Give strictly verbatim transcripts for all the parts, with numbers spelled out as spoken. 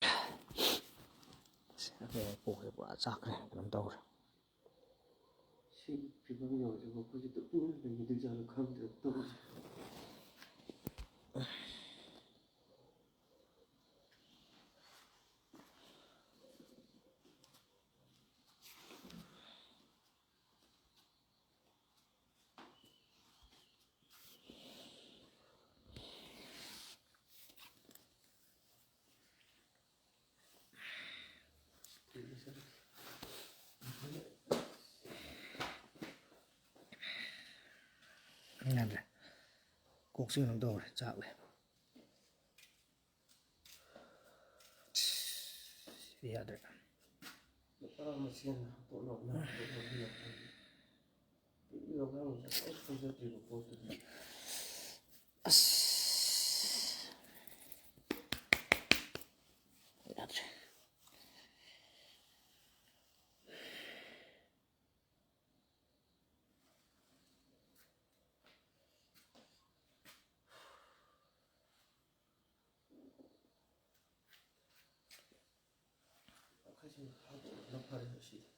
ꯑꯁ, ꯑꯩꯈꯣꯏ ꯀꯣꯛꯁꯦ ꯄꯨꯔꯥ ꯆꯥꯛꯈ꯭ꯔꯦ, ꯀꯩꯅꯣꯝ ꯇꯧꯔꯦ꯫ ꯁꯤꯒꯤ ꯐꯤꯕꯝ ꯌꯧꯔꯁꯤꯕꯨ ꯑꯩꯈꯣꯏꯁꯦ ꯇꯨꯃꯤꯟꯅ ꯂꯩꯈꯤꯗꯣꯏ ꯖꯥꯠꯂꯣ ꯈꯪꯗ꯭ꯔꯦ ꯇꯧꯔꯤꯁꯦ꯫ ꯌꯥꯗ꯭ꯔꯦ꯫ ꯀꯣꯛꯁꯤ ꯀꯩꯅꯣꯝ ꯇꯧꯔꯦ, ꯆꯥꯛꯂꯦ꯫ ꯌꯥꯗ꯭ꯔꯦ꯫ ꯅꯨꯄꯥ ꯃꯁꯦꯟ ꯍꯥꯠꯇꯣꯛꯅꯕꯅ ꯍꯥꯠꯇꯣꯛꯅꯕꯅ ꯄꯤꯛꯂꯤꯕ ꯑꯉꯥꯡ ꯃꯆꯥ ꯀꯔꯤꯝ ꯈꯪꯖꯗ꯭ꯔꯤꯕ ꯄꯣꯠꯇꯨꯗꯤ꯫ ꯑꯁ꯫ ꯌꯥꯗ꯭ꯔꯦ꯫ ꯃꯈꯩꯁꯤꯡ ꯍꯥꯠꯇꯣꯛꯄꯅ ꯐꯔꯦ ꯉꯁꯤꯗꯤ꯫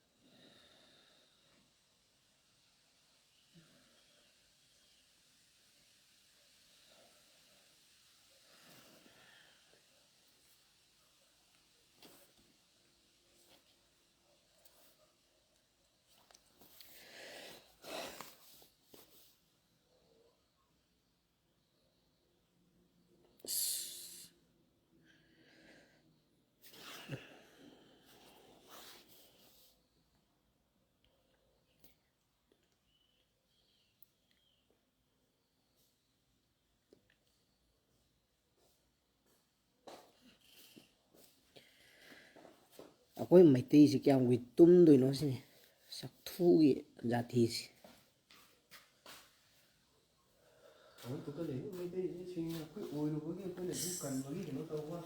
ꯑꯩꯈꯣꯏ ꯃꯩꯇꯩꯁꯤ ꯀꯌꯥꯝ ꯀꯨꯏ ꯇꯨꯝꯗꯣꯏꯅꯣ ꯁꯤꯅꯤ, ꯆꯥꯛꯊꯨꯒꯤ ꯖꯥꯇꯤꯁꯤ꯫ ꯑꯃꯨꯛ ꯐꯨꯀꯠꯂꯛꯏ ꯃꯩꯇꯩꯁꯤꯡ ꯑꯩꯈꯣꯏ ꯑꯣꯏꯔꯨꯕꯒꯤ ꯑꯩꯈꯣꯏꯅ ꯑꯗꯨꯝ ꯀꯟꯕꯒꯤ ꯀꯩꯅꯣ ꯇꯧꯕ꯫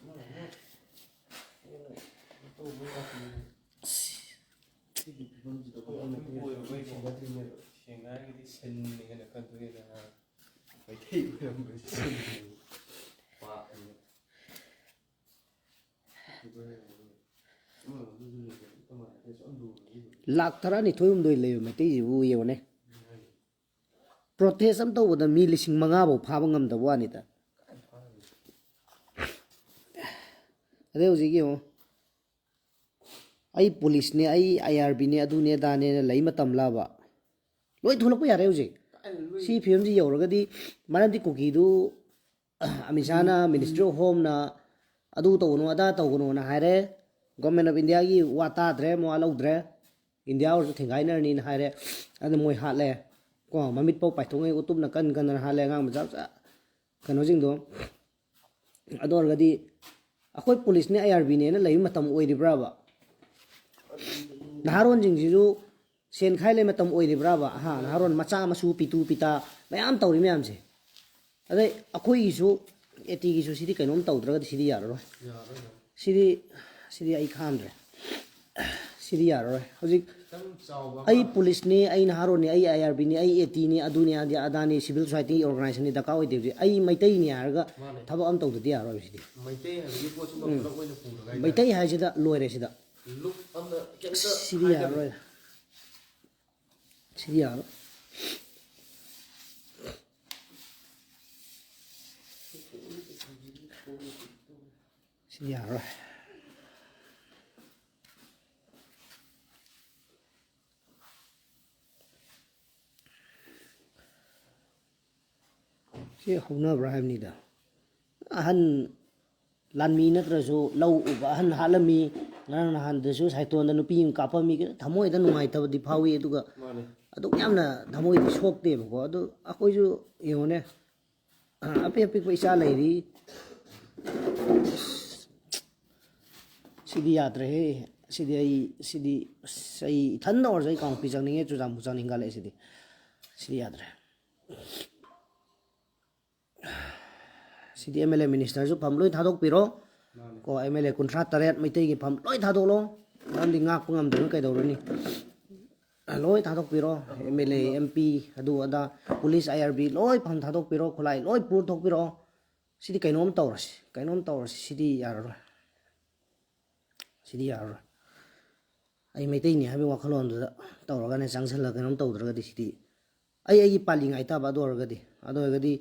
ꯑꯃ ꯑꯃ ꯍꯦꯟꯅ ꯀꯩꯅꯣ ꯇꯧꯕ ꯋꯥꯈꯜ꯫ ꯁꯤꯒꯤ ꯐꯤꯕꯝꯁꯤꯗ ꯑꯩꯈꯣꯏ ꯑꯩꯈꯣꯏ ꯃꯩꯇꯩ ꯑꯣꯏꯔꯨꯕꯒꯤ ꯁꯦꯡꯅꯗ꯭ꯔꯤꯅꯦꯕ꯫ ꯁꯦꯡꯅ ꯍꯥꯏꯔꯒꯗꯤ ꯁꯤꯟꯅꯤ ꯍꯥꯏꯅ ꯈꯟꯗꯣꯛꯑꯦꯗꯅ꯫ ꯃꯩꯇꯩ ꯑꯣꯏꯔꯝꯕꯁꯤ ꯁꯤꯟꯅꯤ꯫ ꯄꯥꯞꯅꯤ꯫ ꯂꯥꯛ ꯇꯔꯥꯅꯤꯊꯣꯏ ꯍꯨꯝꯗꯣꯏ ꯂꯩꯕ ꯃꯩꯇꯩꯁꯤꯕꯨ ꯌꯦꯡꯉꯨꯅꯦ꯫ ꯄ꯭ꯔꯣꯇꯦꯁ ꯑꯃ ꯇꯧꯕꯗ ꯃꯤ ꯂꯤꯁꯤꯡ ꯃꯉꯥ ꯐꯥꯎ ꯐꯥꯕ ꯉꯝꯗꯕ ꯋꯥꯅꯤꯗ꯫ ꯑꯗꯩ ꯍꯧꯖꯤꯛ ꯌꯦꯡꯉꯣ, ꯑꯩ ꯄꯨꯂꯤꯁꯅꯦ, ꯑꯩ ꯑꯥꯏ ꯑꯥꯔ ꯕꯤꯅꯦ, ꯑꯗꯨꯅꯦ ꯑꯗꯥꯅꯦꯅ ꯂꯩ ꯃꯇꯝꯂꯕ? ꯂꯣꯏ ꯊꯣꯛꯂꯛꯄ ꯌꯥꯔꯦ ꯍꯧꯖꯤꯛ꯫ ꯁꯤ ꯐꯤꯕꯝꯁꯤ ꯌꯧꯔꯒꯗꯤ, ꯃꯔꯝꯗꯤ ꯀꯨꯀꯤꯗꯨ ꯑꯃꯤꯠ ꯁꯥꯍꯅ, ꯃꯤꯅꯤꯁꯇ꯭ꯔꯤ ꯑꯣꯐ ꯍꯣꯝꯅ ꯑꯗꯨ ꯇꯧꯒꯅꯨ ꯑꯗꯥ ꯇꯧꯒꯅꯣꯅ ꯍꯥꯏꯔꯦ꯫ ꯒꯣꯔꯃꯦꯟ ꯑꯣꯐ ꯏꯟꯗꯤꯌꯥꯒꯤ ꯋꯥ ꯇꯥꯗ꯭ꯔꯦ, ꯃꯋꯥ ꯂꯧꯗ꯭ꯔꯦ꯫ ꯏꯟꯗꯤꯌꯥ ꯑꯣꯏꯔꯁꯨ ꯊꯦꯡꯒꯥꯏꯅꯔꯅꯤꯅ ꯍꯥꯏꯔꯦ꯫ ꯑꯗꯨ ꯃꯣꯏ ꯍꯥꯠꯂꯦ꯫ ꯀꯣ, ꯃꯃꯤꯠ ꯐꯥꯎ ꯄꯥꯏꯊꯣꯛꯉꯩ ꯎꯇꯨꯞꯅ ꯀꯟ ꯀꯟꯗꯅ ꯍꯥꯠꯂꯦ, ꯑꯉꯥꯡ ꯃꯆꯥ ꯃꯆꯥ ꯀꯩꯅꯣꯁꯤꯡꯗꯣ꯫ ꯑꯗꯨ ꯑꯣꯏꯔꯒꯗꯤ ꯑꯩꯈꯣꯏ ꯄꯨꯂꯤꯁꯅꯦ, ꯑꯥꯏ ꯑꯥꯔ ꯕꯤꯅꯦꯅ ꯂꯩꯕ ꯃꯇꯝ ꯑꯣꯏꯔꯤꯕ꯭ꯔꯕ? ꯅꯍꯥꯔꯣꯟꯁꯤꯡꯁꯤꯁꯨ ꯁꯦꯟ ꯈꯥꯏ ꯂꯩ ꯃꯇꯝ ꯑꯣꯏꯔꯤꯕ꯭ꯔꯕ? ꯍꯥ, ꯅꯍꯥꯔꯣꯟ ꯃꯆꯥ ꯃꯁꯨ ꯄꯤꯇꯨ ꯄꯤꯇꯥ ꯃꯌꯥꯝ ꯇꯧꯔꯤ ꯃꯌꯥꯝꯁꯦ꯫ ꯑꯗꯩ ꯑꯩꯈꯣꯏꯒꯤꯁꯨ, ꯑꯦ ꯇꯤꯒꯤꯁꯨ ꯁꯤꯗꯤ ꯀꯩꯅꯣꯝ ꯇꯧꯗ꯭ꯔꯒꯗꯤ ꯁꯤꯗꯤ ꯌꯥꯔꯔꯣꯏ꯫ ꯌꯥꯔꯔꯣꯏ꯫ ꯁꯤꯗꯤ, ꯁꯤꯗꯤ ꯑꯩ ꯈꯥꯝꯗ꯭ꯔꯦ꯫ ꯁꯤꯗꯤ ꯌꯥꯔꯔꯣꯏ꯫ ꯍꯧꯖꯤꯛ ꯈꯤꯇꯪ ꯆꯥꯎꯕ ꯑꯃ꯫ ꯑꯩ ꯄꯨꯂꯤꯁꯅꯤ, ꯑꯩ ꯅꯍꯥꯔꯣꯟꯅꯤ, ꯑꯩ ꯑꯥꯏ ꯑꯥꯔ ꯕꯤꯅꯤ, ꯑꯩ ꯑꯦ ꯇꯤꯅꯤ, ꯑꯗꯨꯅꯤ, ꯑꯗꯤ ꯑꯗꯥꯅꯤ, ꯁꯤꯚꯤꯜ ꯁꯣꯁꯥꯏꯇꯤ ꯑꯣꯔꯒꯅꯥꯏꯖꯦꯁꯟꯅꯤ ꯗꯔꯀꯥꯔ ꯑꯣꯏꯗꯦ ꯍꯧꯖꯤꯛ꯫ ꯑꯩ ꯃꯩꯇꯩꯅꯤ ꯍꯥꯏꯔꯒ ꯃꯥꯅꯦ꯫ ꯊꯕꯛ ꯑꯃ ꯇꯧꯗꯗꯤ ꯌꯥꯔꯔꯣꯏ ꯁꯤꯗꯤ꯫ ꯃꯩꯇꯩ ꯍꯥꯏꯕꯒꯤ ꯄꯣꯠꯁꯤꯃ ꯎꯝ꯫ ꯄꯨꯂꯞ ꯑꯣꯏꯅ ꯄꯨꯔꯒ ꯍꯥꯏꯇꯥꯔꯦ꯫ ꯃꯩꯇꯩ ꯍꯥꯏꯁꯤꯗ ꯂꯣꯏꯔꯦ ꯁꯤꯗ꯫ ꯂꯨꯞ ꯑꯃ ꯀꯩꯝꯇ ꯁꯤꯗꯤ ꯈꯥꯏꯗꯕꯤ꯫ ꯌꯥꯔꯔꯣꯏ꯫ ꯁꯤꯗꯤ ꯌꯥꯔꯣꯏ꯫ ꯁꯤꯗꯤ ꯌꯥꯔꯣꯏ꯫ ꯁꯤ ꯍꯧꯅꯕ꯭ꯔꯥ ꯍꯥꯏꯕꯅꯤꯗ꯫ ꯑꯍꯟ ꯂꯥꯟꯃꯤ ꯅꯠꯇ꯭ꯔꯁꯨ ꯂꯧ ꯎꯕ ꯑꯍꯟ ꯍꯥꯠꯂꯝꯃꯤ꯫ ꯉꯔꯥꯡ ꯅꯍꯥꯟꯗꯁꯨ ꯁꯥꯏꯇꯣꯟꯗ ꯅꯨꯄꯤ ꯑꯃ ꯀꯥꯞꯄꯝꯃꯤ꯫ ꯊꯃꯣꯏꯗ ꯅꯨꯡꯉꯥꯏꯇꯕꯗꯤ ꯐꯥꯎꯏ, ꯑꯗꯨꯒ ꯃꯥꯅꯦ꯫ ꯑꯗꯨꯛ ꯌꯥꯝꯅ ꯊꯃꯣꯏꯗꯤ ꯁꯣꯛꯇꯦꯕꯀꯣ꯫ ꯑꯗꯨ ꯑꯩꯈꯣꯏꯁꯨ ꯌꯦꯡꯉꯨꯅꯦ, ꯑ, ꯑꯄꯤꯛ ꯑꯄꯤꯛꯄ ꯏꯆꯥ ꯂꯩꯔꯤ꯫ ꯁꯤꯗꯤ ꯌꯥꯗ꯭ꯔꯦꯍꯦ꯫ ꯁꯤꯗꯤ ꯑꯩ, ꯁꯤꯗꯤ ꯑꯁ, ꯑꯩ ꯏꯊꯟꯗ ꯑꯣꯏꯔꯁꯨ ꯑꯩ ꯀꯥꯡꯄꯣꯛꯄꯤ ꯆꯪꯅꯤꯡꯉꯦ, ꯆꯨꯔꯆꯥꯟꯄꯨꯔ ꯆꯪꯅꯤꯡꯈꯠꯂꯛꯑꯦ ꯁꯤꯗꯤ꯫ ꯁꯤꯗꯤ ꯌꯥꯗ꯭ꯔꯦ꯫ ꯁꯤꯗꯤ ꯑꯦꯝ ꯑꯦꯜ ꯑꯦ ꯃꯤꯅꯤꯁꯇꯔꯁꯨ ꯐꯝ ꯂꯣꯏ ꯊꯥꯗꯣꯛꯄꯤꯔꯣ꯫ ꯃꯥꯅꯦ꯫ ꯀꯣ, ꯑꯦꯝ ꯑꯦꯜ ꯑꯦ ꯀꯨꯟꯊ꯭ꯔꯥ ꯇꯔꯦꯠ ꯃꯩꯇꯩꯒꯤ ꯐꯝ ꯂꯣꯏ ꯊꯥꯗꯣꯛꯂꯣ꯫ ꯃꯔꯝꯗꯤ ꯉꯥꯛꯄ ꯉꯝꯗ꯭ꯔꯒ ꯀꯩꯗꯧꯔꯨꯅꯤ? ꯂꯣꯏ ꯊꯥꯗꯣꯛꯄꯤꯔꯣ꯫ M L A, M P, ꯑꯗꯨ ꯑꯗꯥ, ꯄꯨꯂꯤꯁ, ꯑꯥꯏ ꯑꯥꯔ ꯕꯤ ꯂꯣꯏ ꯐꯝ ꯊꯥꯗꯣꯛꯄꯤꯔꯣ, ꯈꯨꯠꯂꯥꯏ ꯂꯣꯏ ꯄꯨꯔ ꯊꯣꯛꯄꯤꯔꯛꯑꯣ꯫ ꯁꯤꯗꯤ ꯀꯩꯅꯣꯝ ꯇꯧꯔꯁꯤ, ꯀꯩꯅꯣꯝ ꯇꯧꯔꯁꯤ, ꯁꯤꯗꯤ ꯌꯥꯔꯔꯣꯏ꯫ ꯁꯤꯗꯤ ꯌꯥꯔꯔꯣꯏ꯫ ꯑꯩ ꯃꯩꯇꯩꯅꯤ ꯍꯥꯏꯕꯒꯤ ꯋꯥꯈꯜꯂꯣꯟꯗꯨꯗ ꯇꯧꯔꯒꯅꯦ, ꯆꯪꯁꯤꯜꯂꯒ ꯀꯩꯅꯣꯝ ꯇꯧꯗ꯭ꯔꯒꯗꯤ ꯁꯤꯗꯤ ꯑꯩ ꯑꯩꯒꯤ ꯄꯥꯜꯂꯤ ꯉꯥꯏ ꯇꯥꯕ꯫ ꯑꯗꯨ ꯑꯣꯏꯔꯒꯗꯤ, ꯑꯗꯨ ꯑꯣꯏꯔꯒꯗꯤ,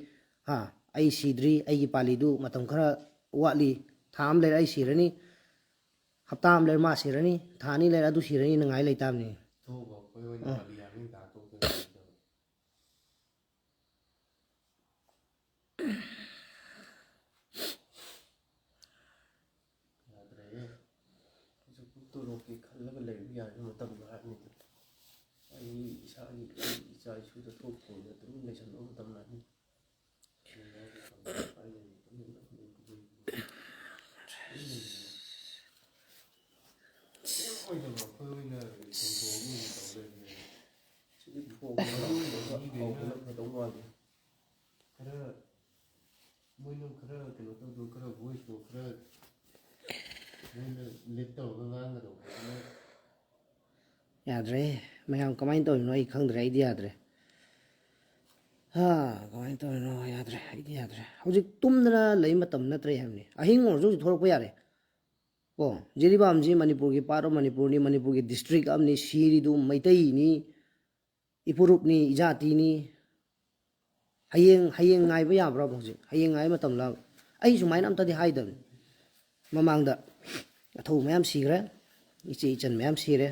ꯍꯥ, ꯑꯩ ꯁꯤꯗ꯭ꯔꯤ, ꯑꯩꯒꯤ ꯄꯥꯜꯂꯤꯗꯨ ꯃꯇꯝ ꯈꯔ ꯋꯥꯠꯂꯤ, ꯊꯥ ꯑꯃ ꯂꯩꯔ ꯑꯩ ꯁꯤꯔꯅꯤ, ꯍꯞꯇꯥ ꯑꯃ ꯂꯩꯔ ꯃꯥ ꯁꯤꯔꯅꯤ, ꯊꯥ ꯑꯅꯤ ꯂꯩꯔ ꯑꯗꯨ ꯁꯤꯔꯅꯤꯅ ꯉꯥꯏ ꯂꯩꯇꯥꯕꯅꯤ꯫ ꯊꯣꯛꯑꯕ ꯑꯩꯈꯣꯏ ꯑꯣꯏꯅ ꯑꯥ꯫ ꯄꯥꯜꯂꯤ ꯌꯥꯝꯃꯤ ꯇꯥꯟꯊꯣꯛꯇꯅ ꯇꯧꯔꯤ꯫ ꯌꯥꯗ꯭ꯔꯦꯍꯦ꯫ ꯍꯧꯖꯤꯛꯄꯨ ꯇꯣꯂꯣꯞꯀꯤ ꯈꯜꯂꯒ ꯂꯩꯕ ꯌꯥꯔꯤꯕ ꯃꯇꯝ ꯍꯥꯏꯕꯅꯤꯗ꯫ ꯑꯩ ꯏꯁꯥꯒꯤ, ꯑꯩ ꯏꯆꯥ ꯏꯁꯨꯗ ꯊꯣꯛꯇ꯭ꯔꯤꯉꯩꯗ ꯑꯗꯨꯝ ꯂꯩꯁꯟꯕ ꯃꯇꯝ ꯍꯥꯏꯕꯅꯤ꯫ ꯁꯤꯗꯤ ꯐꯣꯟ ꯃꯔꯨ ꯑꯣꯏꯅ ꯍꯧꯕꯅ ꯐꯗꯧ ꯃꯥꯜꯂꯤ꯫ ꯈꯔ ꯃꯣꯏꯅ ꯈꯔ ꯀꯩꯅꯣ ꯇꯧꯗꯣ, ꯈꯔ ꯚꯣꯏꯁꯇꯣ ꯈꯔ ꯃꯣꯏꯅ ꯂꯤꯠ ꯇꯧꯔꯒ ꯉꯥꯡꯒꯗꯧꯕ꯫ ꯌꯥꯗ꯭ꯔꯦ꯫ ꯃꯌꯥꯝ ꯀꯃꯥꯏꯅ ꯇꯧꯔꯤꯅꯣ ꯑꯩ ꯈꯪꯗ꯭ꯔꯦ꯫ ꯑꯩꯗꯤ ꯌꯥꯗ꯭ꯔꯦ꯫ ꯍꯥ, ꯀꯃꯥꯏꯅ ꯇꯧꯔꯤꯅꯣ? ꯌꯥꯗ꯭ꯔꯦ꯫ ꯑꯩꯗꯤ ꯌꯥꯗ꯭ꯔꯦ꯫ ꯍꯧꯖꯤꯛ ꯇꯨꯝꯗꯅ ꯂꯩ ꯃꯇꯝ ꯅꯠꯇ꯭ꯔꯦ ꯍꯥꯏꯕꯅꯤ꯫ ꯑꯍꯤꯡ ꯑꯣꯏꯔꯁꯨ ꯍꯧꯖꯤꯛ ꯊꯣꯛꯂꯛꯄ ꯌꯥꯔꯦ꯫ ꯀꯣ, ꯖꯤꯔꯤꯕꯥꯝꯁꯤ ꯃꯅꯤꯄꯨꯔꯒꯤ part of ꯃꯅꯤꯄꯨꯔꯅꯤ, ꯃꯅꯤꯄꯨꯔꯒꯤ district ꯑꯃꯅꯤ, ꯁꯤꯔꯤꯗꯨ ꯃꯩꯇꯩꯅꯤ, ꯏꯄꯨꯔꯨꯞꯅꯤ, ꯏꯖꯥꯇꯤꯅꯤ꯫ ꯍꯌꯦꯡ, ꯍꯌꯦꯡ ꯉꯥꯏꯕ ꯌꯥꯕ꯭ꯔꯕ ꯍꯧꯖꯤꯛ? ꯍꯌꯦꯡ ꯉꯥꯏꯕ ꯃꯇꯝꯂ? ꯑꯩ ꯁꯨꯃꯥꯏꯅ ꯑꯝꯇꯗꯤ ꯍꯥꯏꯗꯕꯅꯤ꯫ ꯃꯃꯥꯡꯗ ꯑꯊꯧꯕ ꯃꯌꯥꯝ ꯁꯤꯈ꯭ꯔꯦ, ꯏꯆꯦ ꯏꯆꯟ ꯃꯌꯥꯝ ꯁꯤꯔꯦ,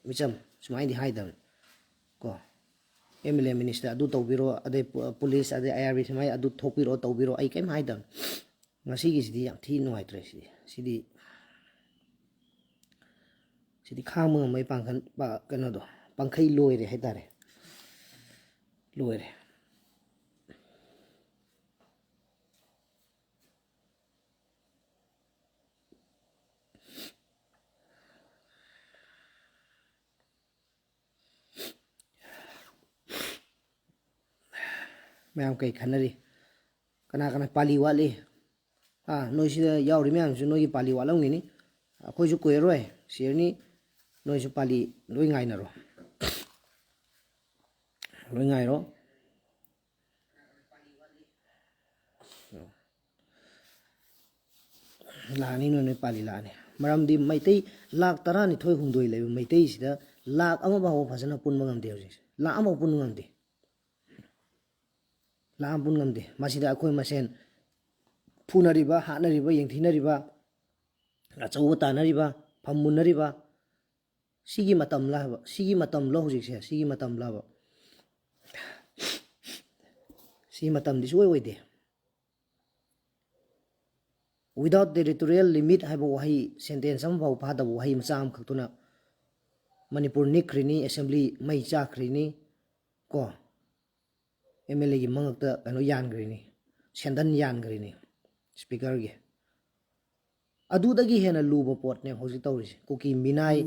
ꯃꯤꯆꯝ ꯁꯨꯃꯥꯏꯅꯗꯤ ꯍꯥꯏꯗꯕꯅꯤ꯫ ꯀꯣ, MLA minister ꯑꯗꯨ ꯇꯧꯕꯤꯔꯣ, ꯑꯗꯩ ꯄꯨ-, police, ꯑꯗꯩ IRB ꯁꯨꯃꯥꯏꯅ ꯑꯗꯨ ꯊꯣꯛꯄꯤꯔꯣ, ꯇꯧꯕꯤꯔꯣ, ꯑꯩ ꯀꯔꯤꯝ ꯍꯥꯏꯗꯕꯅꯤ꯫ ꯉꯁꯤꯒꯤꯁꯤꯗꯤ ꯌꯥꯝ ꯊꯤ ꯅꯨꯡꯉꯥꯏꯇ꯭ꯔꯦ꯫ ꯁꯤꯗꯤ, ꯁꯤꯗꯤ, ꯁꯤꯗꯤ ꯈꯥꯡꯕ ꯉꯝꯕꯒꯤ ꯄꯥꯡꯒꯜ, ꯄ-, ꯀꯩꯅꯣꯗꯣ, ꯄꯥꯡꯈꯩ ꯂꯣꯏꯔꯦ ꯍꯥꯏꯇꯥꯔꯦ꯫ ꯂꯣꯏꯔꯦ꯫ ꯃꯌꯥꯝ ꯀꯩ ꯈꯟꯅꯔꯤ? ꯀꯅꯥ ꯀꯅꯥ ꯄꯥꯜꯂꯤ ꯋꯥꯠꯂꯤ? ꯑꯥ, ꯅꯣꯏ ꯁꯤꯗ ꯌꯥꯎꯔꯤ ꯃꯌꯥꯝꯁꯨ ꯅꯣꯏꯒꯤ ꯄꯥꯜꯂꯤ ꯋꯥꯠꯂꯝꯒꯅꯤ꯫ ꯑꯩꯈꯣꯏꯁꯨ ꯀꯨꯏꯔꯔꯣꯏ ꯁꯤꯔꯅꯤ꯫ ꯅꯣꯏꯁꯨ ꯄꯥꯜꯂꯤ ꯂꯣꯏ ꯉꯥꯏꯅꯔꯣ꯫ ꯂꯣꯏ ꯉꯥꯏꯔꯣ꯫ ꯂꯥꯛꯑꯅꯤ, ꯅꯣꯏ, ꯅꯣꯏ ꯄꯥꯜꯂꯤ ꯂꯥꯛꯑꯅꯤ꯫ ꯃꯔꯝꯗꯤ ꯃꯩꯇꯩ ꯂꯥꯈ ꯇꯔꯥꯅꯤꯊꯣꯏ ꯍꯨꯝꯗꯣꯏ ꯂꯩꯕ ꯃꯩꯇꯩꯁꯤꯗ ꯂꯥꯈ ꯑꯃ ꯐꯥꯎꯕ ꯐꯖꯅ ꯄꯨꯟꯕ ꯉꯝꯗꯦ ꯍꯧꯖꯤꯛꯁꯦ꯫ ꯂꯥꯈ ꯑꯃ ꯄꯨꯟꯕ ꯉꯝꯗꯦ꯫ ꯂꯥꯈ ꯑꯃ ꯄꯨꯟꯕ ꯉꯝꯗꯦ꯫ ꯃꯁꯤꯗ ꯑꯩꯈꯣꯏ ꯃꯁꯦꯟ ꯐꯨꯅꯔꯤꯕ, ꯍꯥꯠꯅꯔꯤꯕ, ꯌꯦꯡꯊꯤꯅꯔꯤꯕ, ꯑꯆꯧꯕ ꯇꯥꯟꯅꯔꯤꯕ, ꯐꯝ ꯃꯨꯟꯅꯔꯤꯕ, ꯁꯤꯒꯤ ꯃꯇꯝꯂ ꯍꯥꯏꯕ, ꯁꯤꯒꯤ ꯃꯇꯝꯂꯣ ꯍꯧꯖꯤꯛꯁꯦ? ꯁꯤꯒꯤ ꯃꯇꯝꯂꯕ? ꯁꯤ ꯃꯇꯝꯗꯤ ꯁꯨꯡꯑꯣꯏ ꯑꯣꯏꯗꯦ꯫ Without territorial limit ꯍꯥꯏꯕ ꯋꯥꯍꯩ, ꯁꯦꯟꯇꯦꯟꯁ ꯑꯃꯐꯥꯎ ꯐꯥꯗꯕ ꯋꯥꯍꯩ ꯃꯆꯥ ꯑꯃꯈꯛꯇꯨꯅ ꯃꯅꯤꯄꯨꯔ ꯅꯤꯛꯈ꯭ꯔꯤꯅꯤ, ꯑꯦꯁꯦꯝꯕ꯭ꯂꯤ ꯃꯩ ꯆꯥꯛꯈ꯭ꯔꯤꯅꯤ, ꯀꯣ, ꯑꯦꯝ ꯑꯦꯜ ꯑꯦꯒꯤ ꯃꯉꯛꯇ ꯀꯩꯅꯣ ꯌꯥꯟꯈ꯭ꯔꯤꯅꯤ, ꯁꯦꯟꯗꯟ ꯌꯥꯟꯈ꯭ꯔꯤꯅꯤ ꯁ꯭ꯄꯤꯀꯔꯒꯤ꯫ ꯑꯗꯨꯗꯒꯤ ꯍꯦꯟꯅ ꯂꯨꯕ ꯄꯣꯠꯅꯦ ꯍꯧꯖꯤꯛ ꯇꯧꯔꯤꯁꯦ꯫ ꯀꯨꯀꯤ ꯃꯤꯅꯥꯏ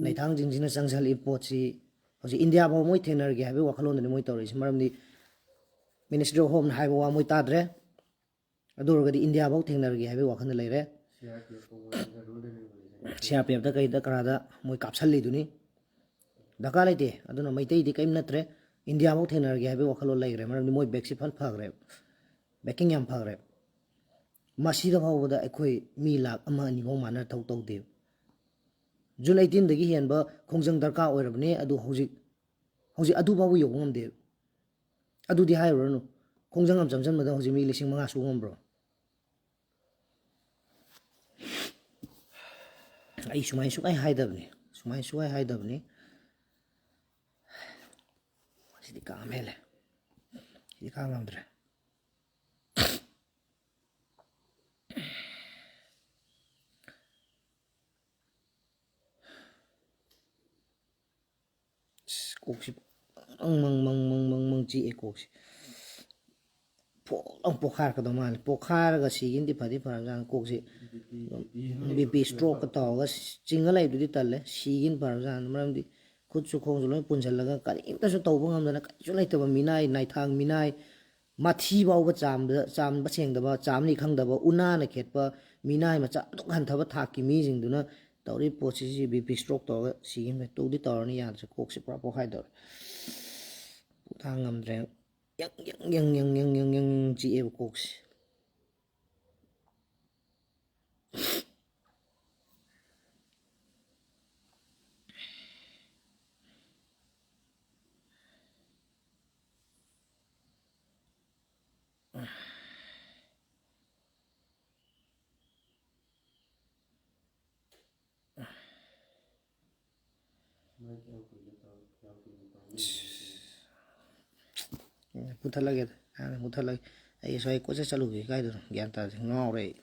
ꯅꯩꯊꯥꯡꯁꯤꯡꯁꯤꯅ ꯆꯪꯁꯤꯜꯂꯛꯏ ꯄꯣꯠꯁꯤ ꯍꯧꯖꯤꯛ ꯏꯟꯗꯤꯌꯥ ꯐꯥꯎ ꯃꯣꯏ ꯊꯦꯡꯅꯔꯒꯦ ꯍꯥꯏꯕꯒꯤ ꯋꯥꯈꯜꯂꯣꯟꯗꯅꯤ ꯃꯣꯏ ꯇꯧꯔꯛꯏꯁꯦ꯫ ꯃꯔꯝꯗꯤ ꯃꯤꯅꯤꯁꯇ꯭ꯔꯤ ꯑꯣꯐ ꯍꯣꯝꯅ ꯍꯥꯏꯕ ꯋꯥ ꯃꯣꯏ ꯇꯥꯗ꯭ꯔꯦ꯫ ꯑꯗꯨ ꯑꯣꯏꯔꯒꯗꯤ ꯏꯟꯗꯤꯌꯥ ꯐꯥꯎ ꯊꯦꯡꯅꯔꯒꯦ ꯍꯥꯏꯕꯒꯤ ꯋꯥꯈꯜꯗ ꯂꯩꯔꯦ꯫ ꯁꯤ ꯑꯥꯔ ꯄꯤ ꯑꯦꯐꯇ ꯀꯩꯗ ꯀꯔꯥꯗ ꯃꯣꯏ ꯀꯥꯞꯁꯜꯂꯤꯗꯨꯅꯤ꯫ ꯗꯔꯀꯥꯔ ꯂꯩꯇꯦ꯫ ꯑꯗꯨꯅ ꯃꯩꯇꯩꯗꯤ ꯀꯔꯤꯝ ꯅꯠꯇ꯭ꯔꯦ꯫ ꯏꯟꯗꯤꯌꯥ ꯐꯥꯎ ꯊꯦꯡꯅꯔꯒꯦ ꯍꯥꯏꯕꯒꯤ ꯋꯥꯈꯜꯂꯣꯟ ꯂꯩꯈ꯭ꯔꯦ꯫ ꯃꯔꯝꯗꯤ ꯃꯣꯏ ꯕꯦꯛꯁꯤ ꯐꯖꯅ ꯐꯈ꯭ꯔꯦ, ꯕꯦꯀꯤꯡ ꯌꯥꯝ ꯐꯈ꯭ꯔꯦ꯫ ꯃꯁꯤꯗ ꯐꯥꯎꯕꯗ ꯑꯩꯈꯣꯏ ꯃꯤ ꯂꯥꯈ ꯑꯃ ꯑꯅꯤ ꯐꯥꯎ ꯃꯥꯟꯅ ꯊꯧ ꯇꯧꯗꯦ꯫ ꯖꯨꯟ ꯑꯩꯠꯇꯤꯟꯗꯒꯤ ꯍꯦꯟꯕ ꯈꯣꯡꯖꯪ ꯗꯔꯀꯥꯔ ꯑꯣꯏꯔꯕꯅꯦ꯫ ꯑꯗꯨ ꯍꯧꯖꯤꯛ, ꯍꯧꯖꯤꯛ ꯑꯗꯨ ꯐꯥꯎꯕ ꯌꯧꯕ ꯉꯝꯗꯦ꯫ ꯑꯗꯨꯗꯤ ꯍꯥꯏꯔꯨꯔꯅꯨ, ꯈꯣꯡꯖꯪ ꯑꯃ ꯆꯪꯁꯤꯟꯕꯗ ꯍꯧꯖꯤꯛ ꯃꯤ ꯂꯤꯁꯤꯡ ꯃꯉꯥ ꯁꯨ ꯉꯝꯕ꯭ꯔꯣ? ꯑꯩ ꯁꯨꯃꯥꯏꯅ ꯁꯨꯡꯍꯥꯏ ꯍꯥꯏꯗꯕꯅꯤ, ꯁꯨꯃꯥꯏꯅ ꯁꯨꯡꯍꯥꯏ ꯍꯥꯏꯗꯕꯅꯤ꯫ ꯁꯤꯗꯤ ꯀꯥ ꯑꯃ ꯍꯦꯜꯂꯦ, ꯁꯤꯗꯤ ꯀꯥ ꯉꯝꯗ꯭ꯔꯦ꯫ ꯑꯁ, ꯀꯣꯛꯁꯤ ꯃꯪ ꯃꯪ ꯃꯪ ꯃꯪ ꯃꯪ ꯃꯪ ꯆꯤꯛꯑꯦ ꯀꯣꯛꯁꯤ꯫ ꯐꯣꯛ ꯂꯥꯎ ꯄꯣꯛꯈꯥꯏꯔꯛꯀꯗꯧ ꯃꯥꯜꯂꯦ꯫ ꯄꯣꯛꯈꯥꯏꯔꯒ ꯁꯤꯒꯤꯅꯗꯤ ꯐꯗꯤ ꯐꯔꯕꯖꯥꯠꯅꯤ꯫ ꯀꯣꯛꯁꯤ ꯕꯤ ꯄꯤ ꯁ꯭ꯇ꯭ꯔꯣꯛꯀ ꯇꯧꯔꯒ ꯆꯤꯡꯉ ꯂꯩꯕꯗꯨꯗꯤ ꯇꯜꯂꯦ꯫ ꯁꯤꯒꯤꯅ ꯐꯔꯕꯖꯥꯠꯅꯤ꯫ ꯃꯔꯝꯗꯤ ꯈꯨꯠꯁꯨ ꯈꯣꯡꯁꯨ ꯂꯣꯏ ꯄꯨꯟꯁꯤꯜꯂꯒ ꯀꯔꯤꯝꯇꯁꯨ ꯇꯧꯕ ꯉꯝꯗꯅ ꯀꯔꯤꯁꯨ ꯂꯩꯇꯕ ꯃꯤꯅꯥꯏ, ꯅꯥꯏꯊꯥꯡ ꯃꯤꯅꯥꯏ, ꯃꯊꯤ ꯐꯥꯎꯕ ꯆꯥꯝꯕ, ꯆꯥꯝꯕ ꯁꯦꯡꯗꯕ, ꯆꯥꯝꯅꯤ ꯈꯪꯗꯕ, ꯎꯅꯥꯅ ꯈꯦꯠꯄ ꯃꯤꯅꯥꯏ ꯃꯆꯥ ꯑꯗꯨꯛ ꯍꯟꯊꯕ ꯊꯥꯛꯀꯤ ꯃꯤꯁꯤꯡꯗꯨꯅ ꯇꯧꯔꯤꯕ ꯄꯣꯠꯁꯤ, ꯁꯤ ꯕꯤ ꯄꯤ ꯁ꯭ꯇ꯭ꯔꯣꯛ ꯇꯧꯔꯒ ꯁꯤꯒꯤꯅ ꯇꯧꯗꯤ ꯇꯧꯔꯅꯤ꯫ ꯌꯥꯗ꯭ꯔꯦ, ꯀꯣꯛꯁꯤ ꯄꯨꯔꯥ ꯄꯣꯛꯈꯥꯏꯗꯧꯔꯦ꯫ ꯄꯣꯊꯥ ꯉꯝꯗ꯭ꯔꯦ꯫ ꯌꯪ ꯌꯪ ꯌꯪ ꯌꯪ ꯌꯪ ꯌꯪ ꯌꯪ ꯆꯤꯛꯑꯦꯕ ꯀꯣꯛꯁꯦ꯫ ꯃꯨꯊꯠꯂꯒꯦ꯫ ꯃꯨꯊꯠꯂꯒꯦ꯫ ꯑꯩ ꯉꯁꯥꯏ ꯀꯣꯏꯆꯠ ꯆꯠꯂꯨꯕꯒꯤ ꯀꯥꯏꯗꯅꯣ ꯒ꯭ꯌꯥꯟ ꯇꯥꯗꯦ, ꯉꯥꯎꯔꯦ ꯑꯩ꯫